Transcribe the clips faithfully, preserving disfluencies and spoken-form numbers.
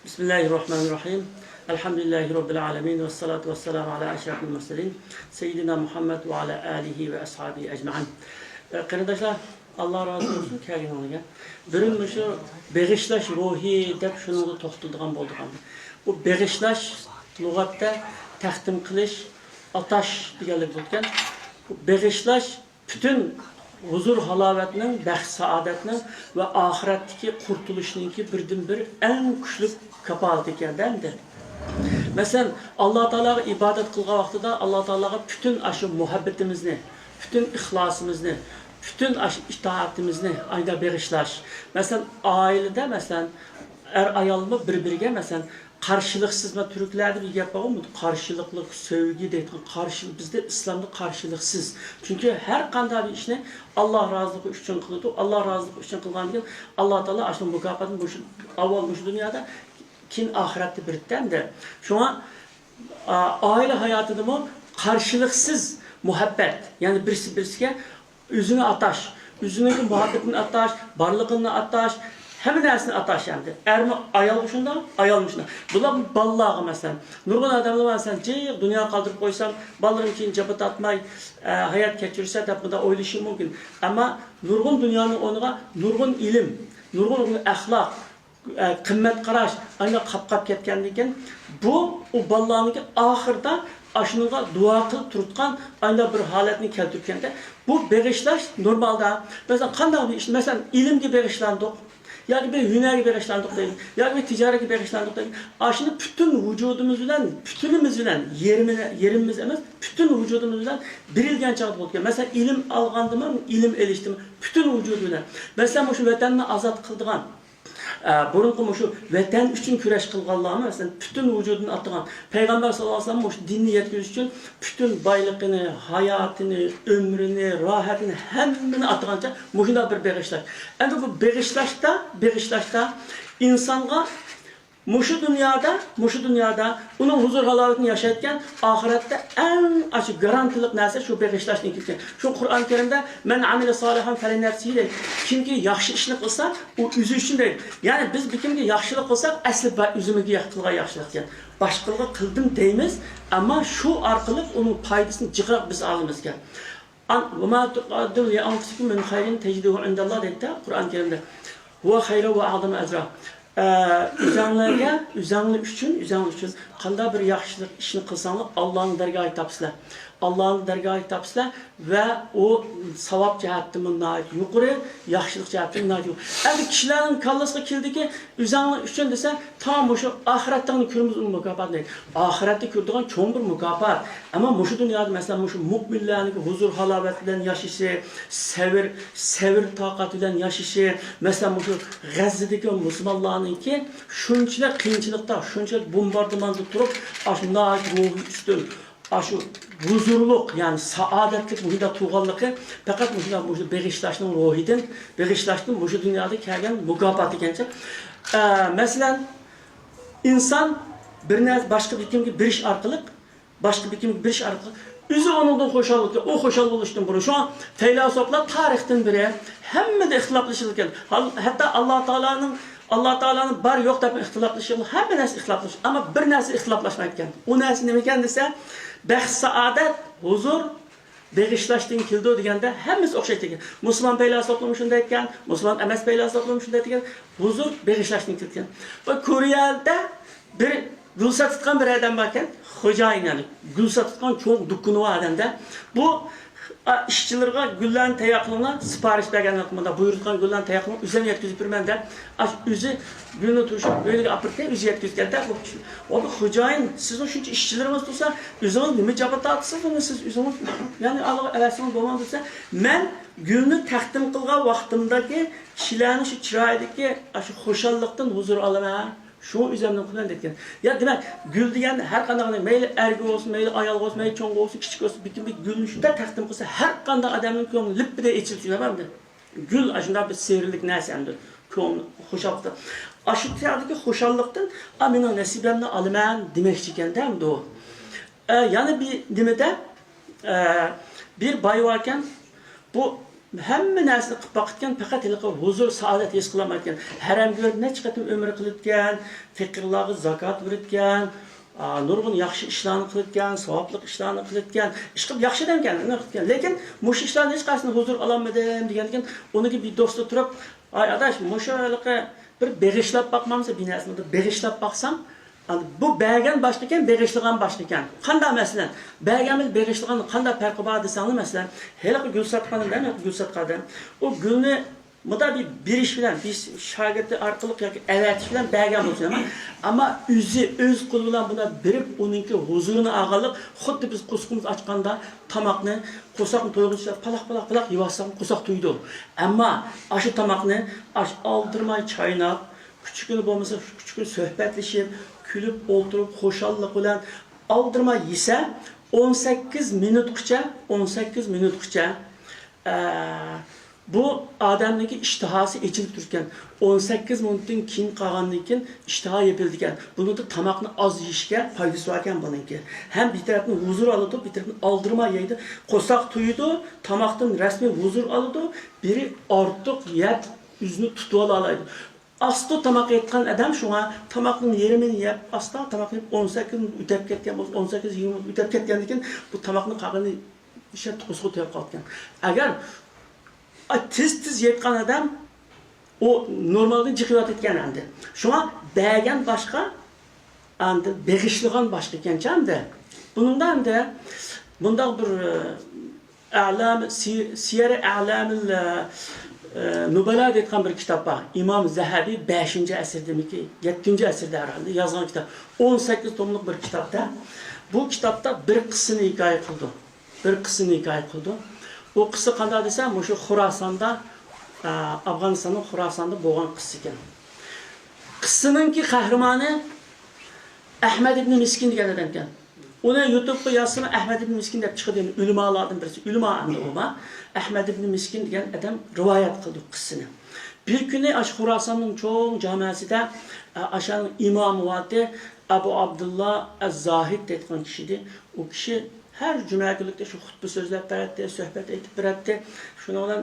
بسم الله الرحمن الرحيم. الحمد لله رب العالمين، والصلاة والسلام على أشرف المرسلين، سيدنا محمد وعلى آله وأصحابه أجمعين. قېرىنداشلار، ئاللا رازى بولسۇن كەلگىنىڭلارغا. بۈگۈن مۇشۇ بېغىشلاش روھى دەپ شۇنىڭغا توختىلىدىغان بولدۇق. بۇ بېغىشلاش لۇغەتتە تەقدىم قىلىش، ئاتاش دېگەنلىك بولىدىكەن. بۇ بېغىشلاش پۈتۈن ھۇزۇر-ھالاۋەتنىڭ، بەخت-سائادەتنىڭ ۋە ئاخىرەتتىكى قۇرتۇلۇشنىڭكى بىردىنبىر ئەڭ كۈچلۈك كاپالىتى ئىكەن-دە ئەمدى. مەسىلەن، ئاللا تائالاغا ئىبادەت قىلغان ۋاقتىدا ئاللا تائالاغا پۈتۈن ئاشۇ مۇھەببىتىمىزنى، پۈتۈن ئىخلاسىمىزنى، پۈتۈن ئاشۇ ئىتائىتىمىزنى ئايدا بېغىشلاش. مەسىلەن، ئائىلىدە، مەسىلەن، ئەر-ئايالمۇ بىر-بىرىگە، مەسىلەن، قارشىلىقسىز، مانا، تۈركلەردە بىر گەپ بارغۇ، قارشىلىقلىق سۆيگۈ دەيدىغان، قارشى، بىزدە ئىسلامدا قارشىلىقسىز. چۈنكى ھەر قانداق بىر ئىشنى ئاللا رازىلىقى ئۈچۈن قىلىدۇ. ئاللا رازىلىقى ئۈچۈن قىلغاندىن كېيىن ئاللا تائالا ئاشۇنىڭ مۇكاپاتىنى مۇشۇ، ئاۋۋال مۇشۇ دۇنيادا، كېيىن ئاخىرەتتە بېرىدۇ ئەمدى. شۇڭا، ئا، ئائىلە ھاياتىدىمۇ قارشىلىقسىز مۇھەببەت، يەنى بىرسى-بىرسىگە ئۆزىنى ئاتاش، ئۆزىنىڭكى مۇھەببىتىنى ئاتاش، بارلىقىنى ئاتاش، ھەممە نەرسىنى ئاتاش ئەمدى. ئەرمۇ ئايالغا شۇنداق، ئايالمۇ شۇنداق. بۇلار بالىلارغا مەسىلەن. نۇرغۇن ئادەملەر بار، مەسىلەن، جىق دۇنيا قالدۇرۇپ قويسام، بالىلىرىم كېيىن جاپا تارتماي، ئە، ھايات كەچۈرسە دەپ بۇنداق ئويلىشى مۇمكىن. ئەمما نۇرغۇن دۇنيانىڭ ئورنىغا نۇرغۇن ئىلىم، نۇرغۇن ئەخلاق، ئە، قىممەت قاراش ئاينا قاپقاپ كەتكەندىن كېيىن، بۇ ئۇ بالىلارنىڭكى ئاخىرىدا ئاشۇنىڭغا دۇئا قىلىپ تۇرۇتقان ئاينا بىر ھالەتنى كەلتۈرۈپكەندە، بۇ بېغىشلاش نورمالدا، مەسىلەن، قانداق بىر ئىش، مەسىلەن، ئىلىمگە بېغىشلاندۇق، ياكى بىر ھۈنەرگە بېغىشلاندۇق دەيلى، ياكى بىر تىجارەتكە بېغىشلاندۇق دەيلى. ئاشۇنى پۈتۈن ۋۇجۇدىمىز بىلەن، پۈتۈنىمىز بىلەن، يېرىمىنى، يېرىمىمىز ئەمەس، پۈتۈن ۋۇجۇدىمىز بىلەن بېرىلگەن چاغدا بولىدىكەن. مەسىلەن، ئىلىم ئالغاندىمۇ، ئىلىم ئېلىشتىمۇ، پۈتۈن ۋۇجۇدى بىلەن. مەسىلەن، مۇشۇ ۋەتەننى ئازاد قىلىدىغان، ئە، بۇرۇنقى مۇشۇ ۋەتەن ئۈچۈن كۈرەش قىلغانلارمۇ، مەسىلەن، پۈتۈن ۋۇجۇدىنى ئاتىغان. پەيغەمبەر ساللاللاھۇ ئەلەيھى ۋەسەللەم مۇشۇ دىننى يەتكۈزۈش ئۈچۈن پۈتۈن بايلىقىنى، ھاياتىنى، ئۆمرىنى، راھەتىنى، ھەممىنى ئاتىغانچە مۇشۇنداق بىر بېغىشلاش. ئەمدى بۇ بېغىشلاشتا، بېغىشلاشتا ئىنسانغا مۇشۇ دۇنيادا، مۇشۇ دۇنيادا ئۇنىڭ ھۇزۇر-ھالاۋىتىنى ياشايدىكەن، ئاخىرەتتە ئەڭ ئاشۇ گارانتىلىق نەرسە شۇ بېغىشلاشتىن كېلىدىكەن. شۇ قۇرئان كەرىمدە، «مەن ئەمىلە سالىھەن فەلىنەفسىھى» دەيدۇ. كىمكى ياخشى ئىشنى قىلسا، ئۇ ئۆزى ئۈچۈن دەيدۇ. يەنى بىز بىر كىمگە ياخشىلىق قىلساق، ئەسلى با-، ئۆزىمىزگە ياخ-، قىلغان ياخشىلىق ئىكەن. باشقىلارغا قىلدىم دەيمىز، ئەمما شۇ ئارقىلىق ئۇنىڭ پايدىسىنى جىقراق بىز ئالىمىز ئىكەن. ئان-، «ۋە ما تۇقەددىمۇ لىئەنفۇسىكۇم مىن خەيرىن تەجىدۇھۇ ئىندەللاھ» دەيدۇ قۇرئان كەرىمدە. «ھۇۋە خەيرەن ۋە ئەئزەمۇ ئەجرا». ئە، ئۆزەڭلارگە، ئۆزەڭلار ئۈچۈن، ئۆزەڭلار ئۈچۈن قانداق بىر ياخشىلىق ئىشنى قىلساڭلار، ئاللانىڭ دەرگاھىدا تاپىسىلەر. ئاللانىڭ دەرگاھىدا تاپىسىلەر ۋە ئۇ ساۋاب جەھەتتىنمۇ ناھايىتى يۇقىرى، ياخشىلىق جەھەتتىن ناھايىتى يۇقىرى. ئەمدى كىشىلەرنىڭ كاللىسىغا كېلىدىكى، ئۆزەڭلار ئۈچۈن دېسە، تاڭ مۇشۇ ئاخىرەتتىڭ كۆرىمىز ئۇنىڭ مۇكاپاتىنى. ئاخىرەتتە كۆرىدىغان چوڭ بىر مۇكاپات. ئەمما مۇشۇ دۇنيادا، مەسىلەن، مۇشۇ مۆمىنلەرنىڭ ھۇزۇر-ھالاۋەت بىلەن ياشىشى، سەۋر، سەۋر-تاقەت بىلەن ياشىشى، مەسىلەن، مۇشۇ غەززىدىكى مۇسۇلمانلارنىڭكى شۇنچىلىك قىيىنچىلىقتا، شۇنچىلىك بومباردىماندا تۇرۇپ، ئاشۇ ناھايىتى روھى ئۈستۈن، ئاشۇ ھۇزۇرلۇق، يەنى سائادەتلىك مۇھىتتا تۇرغانلىقى پەقەت مۇشۇنداق، مۇشۇ بېغىشلاشنىڭ روھىدىن، بېغىشلاشتىن مۇشۇ دۇنيادا كەلگەن مۇكاپات ئىكەنچە. ئە، مەسىلەن، ئىنسان بىر نەرسە، باشقا بىر كىمگە بېرىش ئارقىلىق، باشقا بىر كىمگە بېرىش ئارقىلىق ئۆزى ئۇنىڭدىن خۇشال بولىدىكەن، ئۇ خۇشال بولۇشتىن بۇرۇن. شۇڭا پەيلاسوپلار تارىختىن بېرى ھەممىدە ئىختىلاپلىشىدىكەن. ھال-، ھەتتا ئاللا تائالانىڭ، ئاللا تائالانىڭ بار يوق دەپ ئىختىلاپلىشىدىغان، ھەممە نەرسە ئىختىلاپلىشىدۇ. ئەمما بىر نەرسە ئىختىلاپلاشمايدىكەن. ئۇ نەرسە نېمىكەن دېسە، بەخت-سائادەت، ھۇزۇر، بېغىشلاشتىن كېلىدۇ دېگەندە ھەممىسى ئوخشايدىكەن. مۇسۇلمان پەيلاسوپلىرىمۇ شۇنداق ئېيتكەن، مۇسۇلمان ئەمەس پەيلاسوپلىرىمۇ شۇنداق ئېيتكەن. ھۇزۇر بېغىشلاشتىن كېلىدىكەن. ۋە كورېيەدە بىر گۈل ساتىدىغان بىر ئادەم باركەن، خوجايىن، يەنى گۈل ساتىدىغان چوڭ دۇكىنى بار ئادەمدە. بۇ، ئا، ئىشچىلىرىغا گۈللەرنى تەييار قىلىڭلار، سىپارىش بەرگەن ۋاقتىمدا بۇيرۇتقان گۈللەرنى تەييار قىلىڭ، ئۆزۈم يەتكۈزۈپ بېرىمەن دەپ، ئاشۇ ئۆزى گۈلنى تۇرۇشۇپ ئۆيىگە ئاپىرىدىكەن، ئۆزى يەتكۈزگەندە، بۇ، ئۇ بىر خوجايىن، سىزنىڭ شۇنچە ئىشچىلىرىڭىز تۇرسا، ئۆزىڭىز نېمە جاپا تارتىسىز، ئۇنى سىز ئۆزىڭىز، يەنى ئالىغا ئەۋەتسىڭىز بولمامدۇ دېسە، مەن گۈلنى تەقدىم قىلغان ۋاقتىمدىكى كىشىلەرنىڭ شۇ چىرايىدىكى ئاشۇ خۇشاللىقتىن ھۇزۇر ئالىمەن. شۇڭا ئۆزۈمنىڭ قىلىمەن دەيدىكەن. يا دېمەك، گۈل دېگەن ھەر قانداق، مەيلى ئەرگە بولسۇن، مەيلى ئايالغا بولسۇن، مەيلى چوڭغا بولسۇن، كىچىككە بولسۇن، بىر كىم بىر گۈلنى شۇنداق تەقدىم قىلسا، ھەر قانداق ئادەمنىڭ كۆڭلى لىپپىدە ئېچىلىپ تۇرىدۇ ئەمدى. گۈل ئاشۇنداق بىر سېھىرلىك نەرسە ئەمدى. كۆڭلى خۇشال قىلىدۇ. ئاشۇ تەردىكى خۇشاللىقتىن، ئا، مېنىڭ نەسىبەمنى ئالىمەن دېمەكچى ئىكەندە ئەمدى ئۇ. ئە، يەنە بىر نېمىدە، ئە، بىر باي باركەن، بۇ ھەممە نەرسىنى قىلىپ باقىدىكەن، پەقەت ھېلىقى ھۇزۇر، سائادەت ھېس قىلالمايدىكەن. ھەرەمگە بېرىپ نەچچە قېتىم ئۆمرە قىلىدىكەن، پېقىرلارغا زاكات بېرىدىكەن، ئا، نۇرغۇن ياخشى ئىشلارنى قىلىدىكەن، ساۋابلىق ئىشلارنى قىلىدىكەن، ئىشقىلىپ ياخشى ئادەمكەن، ئۇنى قىلىدىكەن. لېكىن مۇشۇ ئىشلارنى ھېچقايسىسىنى ھۇزۇر ئالالمىدىم دېگەندىكىن، ئۇنىڭكى بىر دوستى تۇرۇپ، ئاي ئاداش، مۇشۇ ھېلىقى بىر بېغىشلاپ باقمامسەن، بىر نەرسىنى بىر بېغىشلاپ باقسام، ئەمدى بۇ بەرگەن باشقا ئىكەن، بېغىشلىغان باشقا ئىكەن. قانداق مەسىلەن؟ بەرگەن بىلەن بېغىشلىغاننىڭ قانداق پەرقى بار دېسەڭلار، مەسىلەن، ھېلىقى گۈل ساتقان ئادەم، ھېلىقى گۈل ساتقان ئادەم، ئۇ گۈلنى مۇنداق بىر بېرىش بىلەن، بىر شاگىرتى ئارقىلىق ياكى ئەۋەتىش بىلەن بەرگەن بولسۇن، ئەمما ئۆزى ئۆز قولى بىلەن بۇنداق بېرىپ، ئۇنىڭكى ھۇزۇرىنى ئالغانلىق، خۇددى بىز قورسىقىمىز ئاچقاندا تاماقنى، قورساقنى تويغۇنچە پالاق، پالاق، پالاق يەۋالساق قورساق تويىدۇ. ئەمما ئاشۇ تاماقنى ئاش ئالدىرىماي چايناپ، كۈچۈكىنى بولمىسا، كۈچۈكىنى سۆھبەتلىشىپ، كۈلۈپ ئولتۇرۇپ، خۇشاللىق بىلەن ئالدىرىماي يېسە، ئون سەككىز مىنۇتقىچە، ئون سەككىز مىنۇتقىچە، ئە، بۇ ئادەمنىڭكى ئىشتىھاسى ئېچىلىپ تۇرىدىكەن. ئون سەككىز مىنۇتتىن كېيىن قالغاندىن كېيىن ئىشتىھا يېپىلىدىكەن. بۇنىڭدا تاماقنى ئاز يېيىشكە پايدىسى باركەن بۇنىڭكى. ھەم بىر تەرەپتىن ھۇزۇر ئالىدۇ، بىر تەرەپتىن ئالدىرىماي يەيدۇ. قورساق تويىدۇ، تاماقتىن رەسمىي ھۇزۇر ئالىدۇ، بىرى ئارتۇق يەپ ئۆزىنى تۇتۇۋالالايدۇ. ئاستا تاماق يەيدىغان ئادەم شۇڭا تاماقنىڭ يېرىمىنى يەپ، ئاستا تاماق يەپ، ئون سەككىز مىنۇت ئۆتەپ كەتكەن بولسا، ئون سەككىز يىگىرمە مىنۇت ئۆتەپ كەتكەندىن كېيىن بۇ تاماقنىڭ قالغىنى شەرت قورسىقى تېگىپ قالىدىكەن. ئەگەر ئاي، تېز-تېز يەيدىغان ئادەم ئۇ نورمالدىن جىقىۋېتىدىكەن ئەمدى. شۇڭا بەرگەن باشقا، ئەمدى بېغىشلىغان باشقا ئىكەنچە ئەمدى. بۇنىڭدا ئەمدى مۇنداق بىر، ئە، ئەلام، سى-، سىيەر ئەلامىل، ئە، ئە، نۇبەلا دەيدىغان بىر كىتاب بار. ئىمام زەھەبى بەشىنچى ئەسىردىمىكى، يەتتىنچى ئەسىردە ھەرھالدا يازغان كىتاب. ئون سەككىز توملۇق بىر كىتابتا. بۇ كىتابتا بىر قىسسىنى ھېكايە قىلىدۇ. بىر قىسسىنى ھېكايە قىلىدۇ. ئۇ قىسسا قانداق دېسە، مۇشۇ خوراساندا، ئە، ئافغانىستاننىڭ خوراساندا بولغان قىسسا ئىكەن. قىسسىنىڭكى قەھرىمانى ئەھمەد ئىبنى مىسكىن دېگەن ئادەم ئىكەن. ئۇنى يۇتۇبقا يازسىمۇ ئەھمەد ئىبنى مىسكىن دەپ چىقىدۇ، يەنى ئۆلىمالاردىن بىرسى، ئۆلىما ئەمدى ئۇلىما. ئەھمەد ئىبنى مىسكىن دېگەن ئادەم رىۋايەت قىلىدۇ قىسسىنى. بىر كۈنى ئاشۇ خوراساننىڭ چوڭ جامەسىدە، ئە، ئاشۇنىڭ ئىمامى بارتى، ئەبۇ ئابدۇللا ئەز-زاھىد دەيدىغان كىشى ئىدى. ئۇ كىشى ھەر جۈمە كۈنلۈكتە شۇ خۇتبە سۆزلەپ بەرەتتى، سۆھبەت ئېيتىپ بېرەتتى. شۇنىڭ بىلەن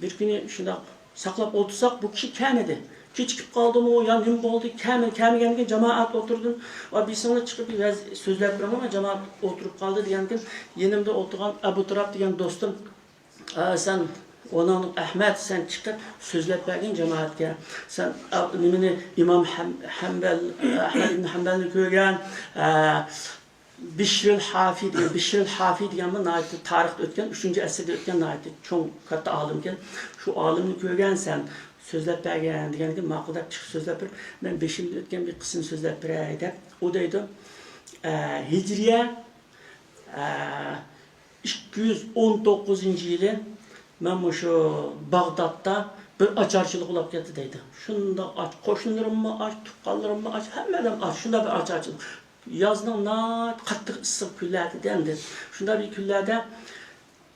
بىر كۈنى شۇنداق ساقلاپ ئولتۇرساق، بۇ كىشى كەلمىدى. كېچىكىپ قالدىمۇ يا نېمە بولدى؟ كەلمىدى. كەلمىگەندىن كېيىن جامائەت ئولتۇردۇم. ۋە بىسىڭلار چىقىپ بىر ۋەز-، سۆزلەپ بېرىڭلار، مەن جامائەت ئولتۇرۇپ قالدى دېگەندىن كېيىن يېنىمدا ئولتۇرغان ئەبۇ تۇراب دېگەن دوستۇم، ئە، سەن ئۇنىڭ ئەھمەد، سەن چىقىپ سۆزلەپ بەرگىن جامائەتكە. سەن، ئە، نېمىنى، ئىمام ھەم-، ھەمبەل، ئەھمەد ئىبن ھەمبەلنى كۆرگەن، ئە، بىشرىل ھافى دېگەن، بىشرىل ھافى دېگەن بۇ ناھايىتى تارىختا ئۆتكەن، ئۈچىنچى ئەسىردە ئۆتكەن ناھايىتى چوڭ، كاتتا ئالىمكەن. شۇ ئالىمنى كۆرگەنسەن، سۆزلەپ بەرگىن دېگەندىكىن، ماقۇل دەپ چىقىپ سۆزلەپ بېرىپ، مەن بېشىمدىن ئۆتكەن بىر قىسسىنى سۆزلەپ بېرەي دەپ، ئۇ دەيدۇ، ئە، ھىجرىيە، ئە، ئىككى يۈز ئون توققۇزىنچى يىلى مەن مۇشۇ باغدادتا بىر ئاچارچىلىق بولۇپ كەتتى دەيدۇ. شۇنداق ئاچ، قوشنىلىرىممۇ ئاچ، تۇغقانلىرىممۇ ئاچ، ھەممە ئادەم ئاچ. شۇنداق بىر ئاچارچىلىق. يازنىڭ ناھايىتى قاتتىق ئىسسىق كۈنلەردە ئەمدى. شۇنداق بىر كۈنلەردە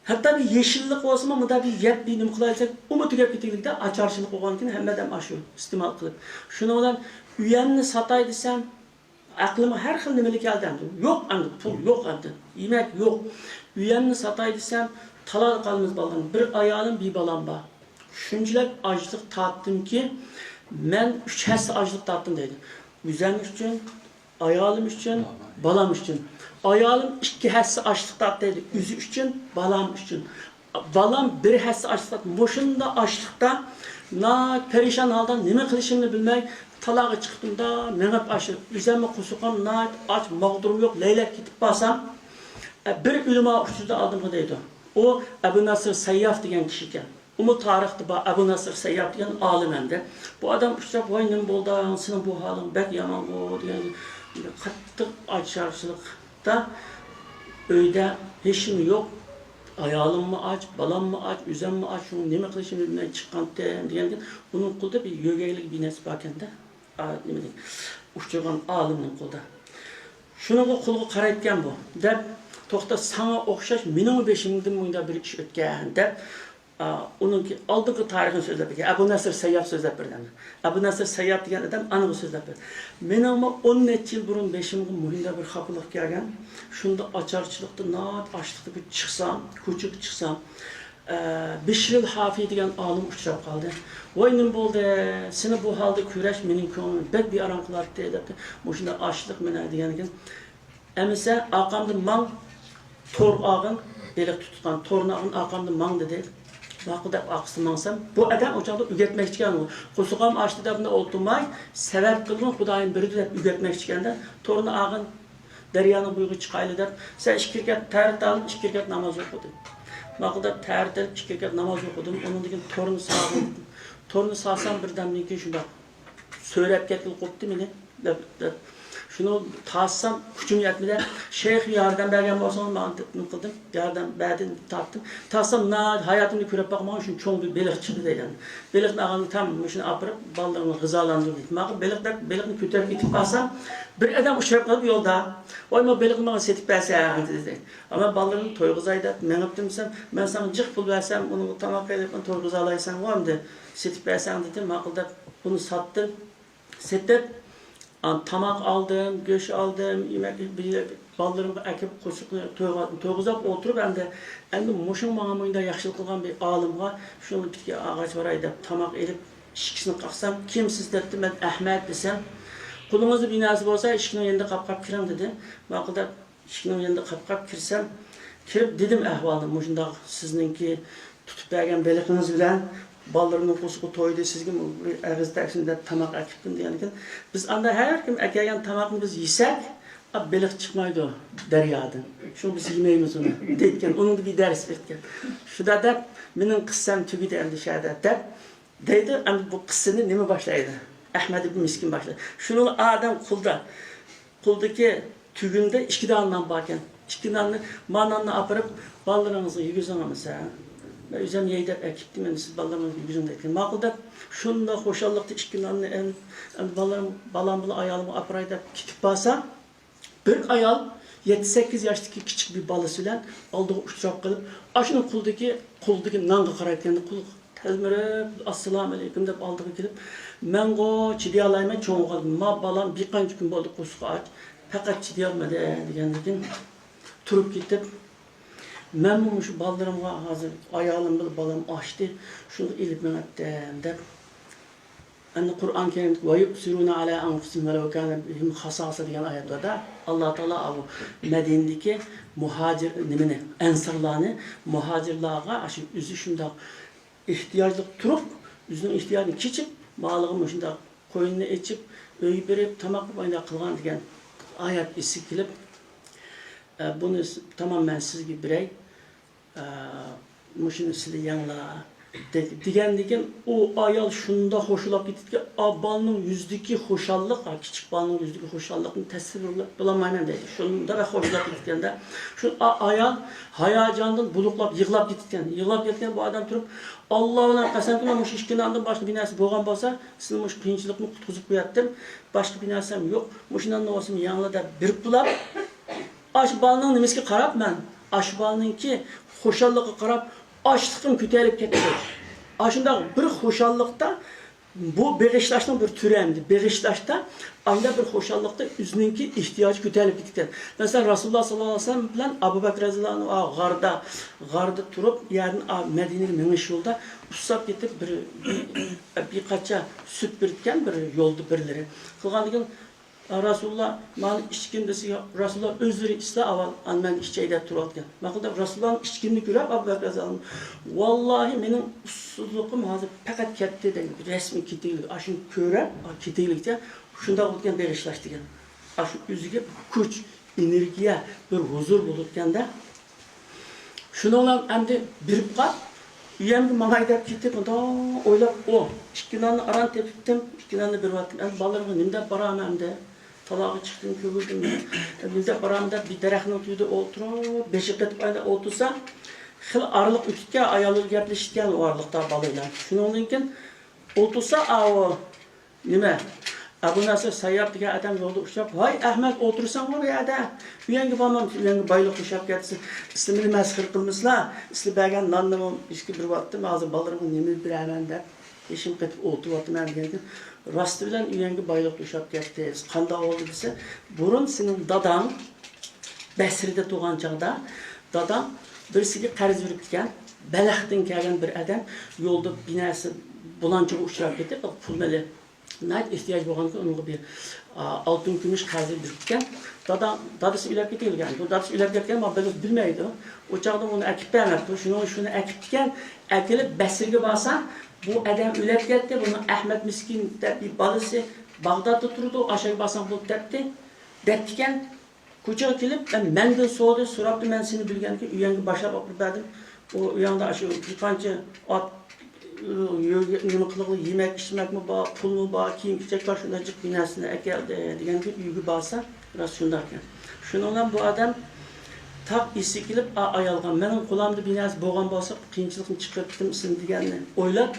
ھەتتا بىر يېشىللىق بولسىمۇ، مۇنداق بىر يەپ بىر نېمە قىلاي دېسەك، ئۇمۇ تۈگەپ كېتىدىكەن ئاچارچىلىق بولغاندىكىن ھەممە ئادەم ئاشۇ ئىستېمال قىلىپ. شۇنىڭ بىلەن ئۆيەمنى ساتاي دېسەم، ئەقلىمگە ھەر خىل نېمىلەر كەلدى ئەمدى. يوق ئەمدى، پۇل يوق ئەمدى. يېمەك يوق. ئۆيەمنى ساتاي دېسەم، تالادا قالىمىز بالىلار. بىر ئايالىم، بىر بالام بار. شۇنچىلىك ئاچلىق تارتتىمكى، مەن ئۈچ ھەسسە ئاچلىق تارتتىم دەيدۇ. ئۆزۈم ئۈچۈن، ئايالىم ئۈچۈن، بالام ئۈچۈن. ئايالىم ئىككى ھەسسە ئاچلىق تارتتى دەيدۇ. ئۆزى ئۈچۈن، بالام ئۈچۈن. بالام بىر ھەسسە ئاچلىق تارتتى. مۇشۇنداق ئاچلىقتا ناھايىتى پەرىشان ھالدا نېمە قىلىشىمنى بىلمەي تالاغا چىقتىم-دا، مېڭىپ ئاشۇ ئۆزۈممۇ قورسىقىم ناھايىتى ئاچ، ماغدۇرۇم يوق، لەيلەپ كېتىپ بارسام، بىر ئۆلىما ئۇچرىدى ئالدىمغا دەيدۇ. ئۇ ئەبۇ نەسىر سەيياف دېگەن كىشى ئىكەن. ئۇمۇ تارىختا بار، ئەبۇ نەسىر سەيياپ دېگەن ئالىم ئەمدى. بۇ ئادەم ئۇچراپ، ۋاي نېمە بولدى، سېنىڭ بۇ ھالىڭ بەك يامانغۇ دېگەن، قاتتىق ئاچارچىلىقتا، ئۆيدە ھېچنېمە يوق، ئايالىممۇ ئاچ، بالاممۇ ئاچ، ئۆزۈممۇ ئاچ، شۇڭا نېمە قىلىشىمنى بىلمەي چىققانتىم دېگەندىكىن، ئۇنىڭ قولىدا بىر يۆگەيلىك بىر نەرسە باركەندە، ئا، نېمىدىن ئۇچرىغان ئالىمنىڭ قولىدا. شۇنىڭغا قۇلىقى قارايدىكەن بۇ، دەپ، توختا، ساڭا ئوخشاش مېنىڭمۇ بېشىمدىن مۇنداق بىر ئىش ئۆتكەن، دەپ، ئا، ئۇنىڭكى ئالدىنقى تارىخىنى سۆزلەپ بەرگەن. ئەبۇ نەسىر سەيياپ سۆزلەپ بەردى. ئەبۇ نەسىر سەيياپ دېگەن ئادەم ئانىغا سۆزلەپ بەردى. مېنىڭمۇ ئون نەچچە يىل بۇرۇن بېشىمغا مۇھىنداق بىر خاپىلىق كەلگەن. شۇنداق ئاچارچىلىقتا، ناھايىتى ئاچلىقتا بىر چىقسام، كوچىغا چىقسام، ئە، بىشرىل ھافىي دېگەن ئالىم ئۇچراپ قالدى. ۋاي، نېمە بولدى؟ سېنى بۇ ھالدا كۆرۈش مېنىڭ كۆڭلۈمنى بەك بىئارام قىلاتتى، دەپتۇ. مۇشۇنداق ئاچلىق مېنى دېگەندىكىن، ئەمىسە ئارقامدىن ماڭ، تور ئالغىن، بېلىق تۇتقان تورنى ئالغىن، ئارقامدىن ماڭ، دېدى. ماقۇل دەپ ئارقىسىدىن ماڭسام، بۇ ئادەم ئۇ چاغدا ئۆگەتمەكچىكەن. قورسىقىم ئاچتى دەپ ئولتۇرماي، سەۋەب قىلغىن، خۇدايىم بېرىدۇ دەپ ئۆگەتمەكچىكەندە، تورنى ئالغىن، دەريانىڭ بويىغا چىقايلى دەپ، سەن ئىككى رەكەت تەھەررەت ئالدىم، ئىككى رەكەت ناماز ئوقۇدۇم. ماقۇل دەپ تەھەررەت ئېلىپ، ئىككى رەكەت ناماز ئوقۇدۇم. ئۇنىڭدىن كېيىن تورنى سالغىن دېدىم. تورنى سالسام، بىردەمدىن كېيىن شۇنداق سۆرەپ كەتكىلى قوپتى مېنى، دەپ، دەپ. شۇنى تارتسام، كۈچۈم يەتمىدى. شەيخ ياردەم بەرگەن بولسىڭىز، ماڭا دېدىم، قىلدىم. ياردەم بەردى، تارتتىم. تارتسام، ناھايىتى ھاياتىمدا كۆرۈپ باقمىغان شۇنچە چوڭ بىر بېلىق چىقتى دەيدۇ. بېلىقنى ئالغاندا تام مۇشۇنى ئاپىرىپ، بالىلىرىمنى غىزالاندۇردى. ماقۇل، بېلىق دەپ، بېلىقنى كۆتۈرۈپ كېتىپ بارسام، بىر ئادەم ئۇچراپ قالىپ يولدا، ۋاي، ما بېلىقنى ماڭا سېتىپ بەرسەڭ، دېدى. ئەمما بالىلىرىمنى تويغۇزاي دەپ مېڭىپتىم دېسەم، مەن ساڭا جىق پۇل بەرسەم، ئۇنىڭغا تاماق قىلىپ، ئۇنى تويغۇزالايسەن ئەمدى، سېتىپ بەرسەڭ، دېدى. ماقۇل دەپ، بۇنى ساتتىم. سېتىپ، ئا، تاماق ئالدىم، گۆش ئالدىم، يېمەك، بالىلىرىمغا ئەكىپ قوشۇقنى تويغا-، تويغۇزۇپ ئولتۇرۇپ، ئەمدى، ئەمدى مۇشۇ ماڭا مۇنداق ياخشىلىق قىلغان بىر ئالىمغا شۇنىڭ بىر ئىككى ئاغاچ بېرەي دەپ تاماق ئېلىپ، ئىككىسىنى قاقسام، كىمسىز دەپتۇ، مەن ئەھمەد دېسەم، قولىڭىزدا بىر نەرسە بولسا، ئىشىكنىڭ يېنىدا قاپقاپ كىرىڭ دېدى. ماقۇل دەپ، ئىشىكنىڭ يېنىدا قاپقاپ كىرسەم، كىرىپ دېدىم ئەھۋالنى، مۇشۇنداق سىزنىڭكى تۇتۇپ بەرگەن بېلىقىڭىز بىلەن بالىلىرىمنىڭ قورسىقى تويدى، سىزگە ئېغىز تەگسۇن دەپ تاماق ئەكەپتىم دېگەندىكىن، بىز ئاندا ھەر كىم ئەكەلگەن تاماقنى بىز يېسەك، ئا، بېلىق چىقمايدۇ دەريادىن. شۇڭا بىز يېمەيمىز ئۇنى، دەيدىكەن. ئۇنىڭدا بىر دەرس بېرىدىكەن. شۇدا دەپ، مېنىڭ قىسسەم تۈگىدى ئەمدى شەدە دەپ دەيدۇ. ئەمدى بۇ قىسسىنى نېمە باشلايدۇ؟ ئەھمەد ئىبن مىسكىن باشلايدۇ. شۇنىڭ ئادەم قولدا، قولدىكى تۈگۈندە ئىككى دانە نان باركەن. ئىككى ناننى، ما ناننى ئاپىرىپ، بالىلىرىڭىزغا يېگۈزۈڭ ئەمىسە. مەن ئۆزۈم يەي دەپ ئەكىپتىم، ئەمدى سىز بالىلىرىڭىزغا يېگۈزۈڭ دەيدىكەن. ماقۇل دەپ، شۇنداق خۇشاللىقتا ئىككى ناننى ئەم-، ئەمدى بالىلىرىم، بالام بىلەن ئايالىمغا ئاپىراي دەپ كېتىپ بارسا، بىر ئايال يەتتە سەككىز ياشتىكى كىچىك بىر بالىسى بىلەن ئالدىغا ئۇچراپ قېلىپ، ئاشۇنىڭ قولىدىكى، قولىدىكى نانغا قارايدىكەن، قول تەلمۈرۈپ، «ئەسسالامۇئەلەيكۇم» دەپ ئالدىغا كېلىپ، «مەنغۇ چىدىيالايمەن، چوڭ بولدۇم. ما بالام بىر قانچە كۈن بولدى قورسىقى ئاچ، پەقەت چىدىيالمىدى» دېگەندىكىن، تۇرۇپ كېتىپ، «مەنمۇ مۇشۇ بالىلىرىمغا ھازىر، ئايالىم بىلەن بالام ئاچتى، شۇنى ئېلىپ مېڭەتتىم» دەپ، ئەمدى قۇرئان كەرىمدىكى «ۋە يۇئسىرۇنە ئەلە ئەنفۇسىھىم ۋەلەۋ كانە بىھىم خاساسە» دېگەن ئايەتلەردە ئاللا تائالا ئاۋۇ مەدىنىدىكى مۇھاجىر نېمىنى، ئەنسارلارنى مۇھاجىرلارغا ئاشۇ ئۆزى شۇنداق ئېھتىياجلىق تۇرۇپ، ئۆزىنىڭ ئېھتىياجىنى كېچىپ، مالىغا مۇشۇنداق قوينىنى ئېچىپ، ئۆي بېرىپ، تاماق قىلىپ، ئانداق قىلغان دېگەن ئايەت ئېسىگە كېلىپ، ئە، بۇنى س-، تامام مەن سىزگە بېرەي. ئە، مۇشۇنى سىلە يەڭلار، دە-، دېگەندىكىن، ئۇ ئايال شۇنداق خۇشاللىنىپ كېتىدىكەن، ئا، بالىنىڭ يۈزىدىكى خۇشاللىق، ئا، كىچىك بالىنىڭ يۈزىدىكى خۇشاللىقنى تەسۋىرلەپ بولالمايمەن دەيدۇ. شۇنداق خۇشاللىنىپ كېتىدىكەن-دە. شۇ ئا-، ئايال ھاياجاندىن بۇلۇقلاپ يىغلاپ كېتىدىكەن. يىغلاپ كەتكەن بۇ ئادەم تۇرۇپ، «ئاللا بىلەن قەسەم قىلىمەن، مۇشۇ ئىككى ناندىن باشقا بىر نەرسە بولغان بولسا، سىلى مۇشۇ قىيىنچىلىقتىن قۇتقۇزۇپ قوياتتىم. باشقا بىر نەرسەم يوق. مۇشۇ ناننى بولسىمۇ يەڭلار» دەپ بېرىپ بولۇپ، ئاشۇ بالىنىڭ نېمىسىگە قاراپ مەن؟ ئاشۇ بالىنىڭكى خۇشاللىقىغا قاراپ، ئاچلىقىم كۆتەرىلىپ كەتتى. ئاشۇنداق بىر خۇشاللىقتا، بۇ بېغىشلاشنىڭ بىر تۈرى ئەمدى. بېغىشلاشتا ئانداق بىر خۇشاللىقتا ئۆزىنىڭكى ئېھتىياجى كۆتەرىلىپ كېتىدىكەن. مەسىلەن، رەسۇلۇللا ساللاللاھۇ ئەلەيھى ۋەسەللەم بىلەن ئەبۇ بەكرى رەزىياللاھۇ ئەنھۇ غاردا، غاردا تۇرۇپ، يەردىن ئا-، مەدىنىگە مېڭىش يولىدا ئۇسساپ كېتىپ، بىر، بىر، بىر قاچا سۈت بېرىدىكەن، بىر يولدا بىرلىرى. قىلغاندىن كېيىن، «رەسۇلۇللا، مانا ئىچكىن» دېسە، «ياق، رەسۇلۇللا ئۆزلىرى ئىچسە، ئاۋۋال ئاندىن مەن ئىچەي» دەپ تۇرۇۋاتقان. ماقۇل دەپ، رەسۇلۇللانىڭ ئىچكىنىنى كۆرۈپ، ئەبۇ بەكرى رەزىياللاھۇ ئەنھۇ، «ۋاللاھى، مېنىڭ ئۇسسۇزلۇقۇم ھازىر پەقەت كەتتى» دەيدۇ. رەسمىي كېتىگلىك، ئاشۇنى كۆرۈپ، ئا، كېتىگلىكچە شۇنداق بولىدىكەن بېغىشلاش دېگەن. ئاشۇ ئۆزىگە كۈچ، ئېنېرگىيە، بىر ھۇزۇر بولىدىكەن-دە. شۇنىڭ بىلەن ئەمدى بېرىپ قاپ، ئۆيەمگە ماڭاي دەپ كېتىپ، مۇنداق ئويلاپ، ئۇ ئىككى ناننى ئاران تېپىپتىم، ئىككى ناننى بېرىۋەتتىم. ئەمدى بالىلىرىمغا نېمە دەپ بارامەن ئەمدى؟ تالاغا چىقتىم، كۆرۈلدۈم. نېمە دەپ بارامەن دەپ بىر دەرەخنىڭ تۈۋىدە ئولتۇرۇپ، بېشى قېتىپ ئايدا ئولتۇرسا، خېلى ئارىلىق ئۆتۈپكەن، ئاياللار گەپلىشىدىكەن ئۇ ئارىلىقتا بالىلار بىلەن. شۇنىڭدىن كېيىن ئولتۇرسا، ئاۋۇ نېمە، ئەبۇ نەسىر سەيياب دېگەن ئادەم يولدا ئۇچراپ، «ۋاي ئەھمەد، ئولتۇرساڭغۇ بۇ يەردە، ئۆيەڭگە بارمامسەن؟ ئۆيەڭگە بايلىق توشاپ كەتسۇن. ئىسلىمىنى مەسخىرە قىلمىسىلا، ئىسلى بەرگەن ناننىمۇ ئىچكە بېرىۋاتتىم، ھازىر بالىلىرىمغا نېمە بېرەمەن دەپ بېشىم قېتىپ ئولتۇرۇۋاتىمەن» دېگەندىن، راستى بىلەن ئۆيەڭگە بايلىق توشاپ كەتتى. قانداق بولدى دېسە، بۇرۇن سېنىڭ داداڭ بەسرىدە تۇرغان چاغدا داداڭ بىرسىگە قەرز بېرىپتىكەن. بەلختىن كەلگەن بىر ئادەم يولدا بىنەسى بۇلانچىغا ئۇچراپ كېتىپ، پۇل مېلى ناھايىتى ئېھتىياج بولغانكەن، ئۇنىڭغا بىر، ئا، ئالتۇن كۈمۈش قەرزى بېرىپتىكەن. دادا، دادىسى ئۆلۈپ كېتىۋالغان. بۇ دادىسى ئۆلۈپ كەتكەن، ما بىلمەيدۇ. ئۇ چاغدا ئۇنى ئەكىپ بەرمەپتۇ. شۇنىڭ، شۇنى ئەكىپتىكەن، ئەكېلىپ بەسرىگە بارسا، بۇ ئادەم ئۆلۈپ كەتتى، بۇنى ئەخمەت مىسكىن دەپ بىر بالىسى باغدادتا تۇرىدۇ، ئاشۇ يەرگە بارساڭ بولدى دەپتى، دەپتىكەن. كوچىغا كېلىپ، مەن، مەندىن سورىدى، سوراپتۇ، مەن سېنى بىلگەندىكىن ئۆيۈڭگە باشلاپ ئاپىرىپ بەردىم. ئۇ ئۆيۈڭدە ئاشۇ بىر قانچە ئات، نېمە قىلىقلىق يېمەك، ئىچمەكمۇ بار، پۇلمۇ بار، كىيىم-كېچەك بار، شۇنداق جىق بىر نەرسىنى ئەكەلدى، دېگەنكىن ئۆيگە بارسا، راست شۇنداقكەن. شۇنىڭ بىلەن بۇ ئادەم تاق ئېسىگە كېلىپ، ئا، ئايالغا، مېنىڭ قولۇمدا بىر نەرسە بولغان بولسا، قىيىنچىلىقنى چىقىرىپ كېتىمسىز دېگەننى ئويلاپ،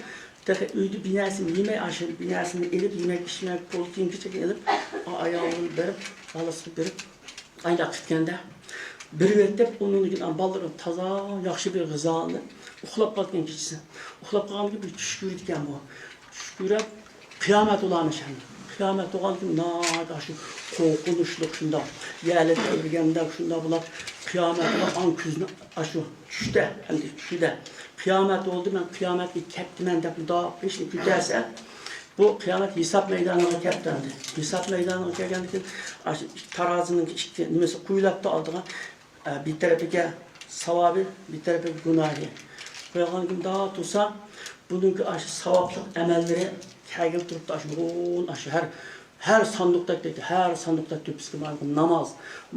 تېخى ئۆيدە بىر نەرسىنى يېمەي، ئاشۇ بىر نەرسىنى ئېلىپ، يېمەك، ئىچمەك، پۇل، كىيىم-كېچەكنى ئېلىپ، ئا، ئايالىغا بېرىپ، بالىسىغا بېرىپ، ئايلاپ كەتكەندە، بېرىۋېتىپ، ئۇنىڭدىن كېيىن بالىلىرى تازا ياخشى بىر غىزا ئالدى. ئۇخلاپ قالغان كېچىسى. ئۇخلاپ قالغاندىن كېيىن بىر چۈش كۆرىدىكەن بۇ. چۈش كۆرۈپ، قىيامەت بولارمىش ئەمدى. قىيامەت بولغاندىن كېيىن ناھايىتى ئاشۇ قورقۇنچلۇق شۇنداق. يەرلەر تەۋرىگەندەك شۇنداق بولۇپ، قىيامەت بولۇپ، ئاڭ كۆزىنى ئاشۇ چۈشتە، ئەمدى چۈشىدە. قىيامەت بولدى، مەن قىيامەتكە كەپتىمەن دەپ مۇنداق بېشىنى كۆتەرسە، بۇ قىيامەت ھېساب مەيدانىغا كەپتۇ ئەمدى. ھېساب مەيدانىغا كەلگەندىن كېيىن، ئاشۇ ئىككى تارازىنىڭ ئىككى نېمىسى قويۇلۇپتۇ ئالدىغا. ئە، بىر تەرىپىگە ساۋابى، بىر تەرىپىگە گۇناھى. قويغاندىن كېيىن مۇنداق تۇرسا، بۇنىڭكى ئاشۇ ساۋابلىق ئەمەللىرى كەلگىلى تۇرۇپتۇ، ئاشۇ نۇرغۇن، ئاشۇ ھەر، ھەر ساندۇقتەك دەيدۇ، ھەر ساندۇقتا تۆپىسىگە ماۋۇ ناماز،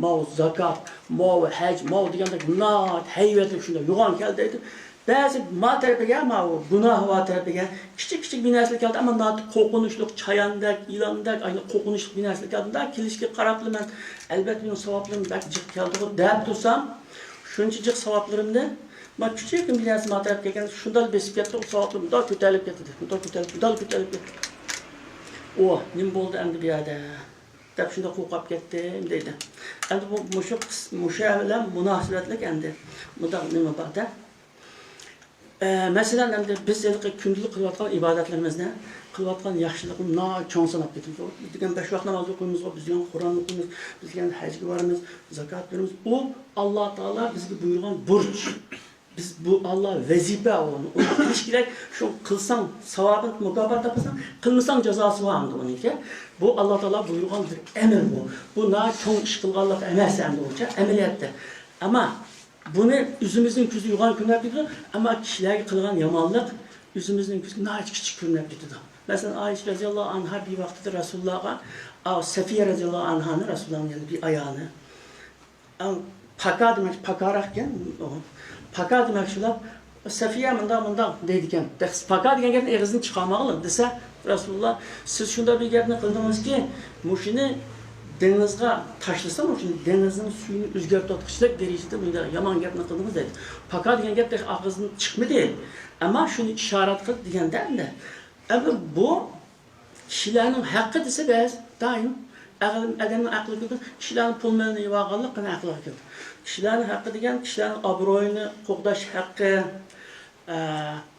ماۋۇ زاكات، ماۋۇ ھەج، ماۋۇ دېگەندەك ناھايىتى ھەيۋەتلىك شۇنداق يوغان كەلدى دەيدۇ. بەزى ما تەرىپىگە، ماۋۇ گۇناھ ۋار تەرىپىگە كىچىك كىچىك بىر نەرسىلەر كەلدى، ئەمما ناھايىتى قورقۇنچلۇق، چاياندەك، يىلاندەك، ئاينى قورقۇنچلۇق بىر نەرسىلەر كەلدى. مۇنداق كېلىشكە قاراپلا مەن، ئەلۋەتتە، مېنىڭ ساۋابلىرىم بەك جىق كەلدىغۇ دەپ تۇرسام، شۇنچە جىق ساۋابلىرىمنى، ما كىچىككىنە بىر نەرسە ما تەرەپ كەلگەن، شۇنداق بېسىپ كەتتى، ئۇ ساۋابلىرىم مۇنداق كۆتەرىلىپ كەتتى، مۇنداق كۆتەرىلىپ، مۇنداق كۆتەرىلىپ كەتتى. ئۇ نېمە بولدى ئەمدى بۇ يەردە دەپ شۇنداق قورقۇپ كەتتىم دەيدۇ. ئەمدى بۇ، مۇشۇ قىس-، مۇشۇ بىلەن مۇناسىۋەتلىك ئەمدى مۇنداق نېمە بار-دە. ئە، مەسىلەن، ئەمدى بىز ھېلىقى كۈندىلىك قىلىۋاتقان ئىبادەتلىرىمىزنى، قىلىۋاتقان ياخشىلىقنى ناھايىتى چوڭ ساناپ كېتىمىز. بىز دېگەن بەش ۋاق ناماز ئوقۇيمىزغۇ، بىز دېگەن قۇرئان ئوقۇيمىز، بىز دېگەن ھەجگە بارىمىز، زاكات بېرىمىز. ئۇ ئاللا تائالا بىزگە بۇيرۇغان بۇرچ. بىز بۇ ئاللا ۋەزىپە ئۇنى، ئۇنى قىلىش كېرەك. شۇ قىلساڭ ساۋابىنى، مۇكاپات تاپىسەن، قىلمىساڭ جازاسى بار ئەمدى ئۇنىڭكى. بۇ ئاللا تائالا بۇيرۇغان بىر ئەمەل بۇ. بۇ ناھايىتى چوڭ ئىش قىلغانلىق ئەمەس ئەمدى ئۇنچە ئەمەلىيەتتە. ئەمما بۇنى ئۆزىمىزنىڭ كۆزى يوغان كۆرۈنۈپ كېتىدۇ، ئەمما كىشىلەرگە قىلغان يامانلىق ئۆزىمىزنىڭ كۆزىگە ناھايىتى كىچىك كۆرۈنۈپ كېتىدۇ. مەسىلەن، ئائىشە رەزىياللاھۇ ئەنھا بىر ۋاقتىدا رەسۇلۇللاغا، ئا، سەفىيە رەزىياللاھۇ ئەنھانى، رەسۇلۇللانىڭ يەنە بىر ئايالى، ئا، پاكا دېمەكچى، پاكاراق ئىكەن، ئۇ، پاكا دېمەكچى بولۇپ، سەفىيە مۇنداق، مۇنداق دەيدىكەن. پاكا دېگەن گەپنى ئېغىزدىن چىقارمىغىلى دېسە، رەسۇلۇللا، سىز شۇنداق بىر گەپنى قىلدىڭىزكى، مۇشۇنى دېڭىزغا تاشلىسا، مۇشۇنى دېڭىزنىڭ سۈيىنى ئۆزگەرتىۋاتقۇچىلىك دەرىجىدە بۇنداق يامان گەپنى قىلدىڭىز دەيدۇ. پاكا دېگەن گەپ تېخى ئاغزىدىن چىقمىدى. ئەمما شۇنى ئىشارەت قىلدى دېگەندە ئەمدى. ئەمدى بۇ كىشىلەرنىڭ ھەققى دېسە بەزى دائىم ئەقىل، ئادەمنىڭ ئەقلىگە كېلىدۇ. كىشىلەرنىڭ پۇل مېلىنى يېۋالغانلىق قېنى ئەقلىگە كېلىدۇ. كىشىلەرنىڭ ھەققى دېگەن كىشىلەرنىڭ ئابرۇيىنى قوغداش ھەققى، ئە،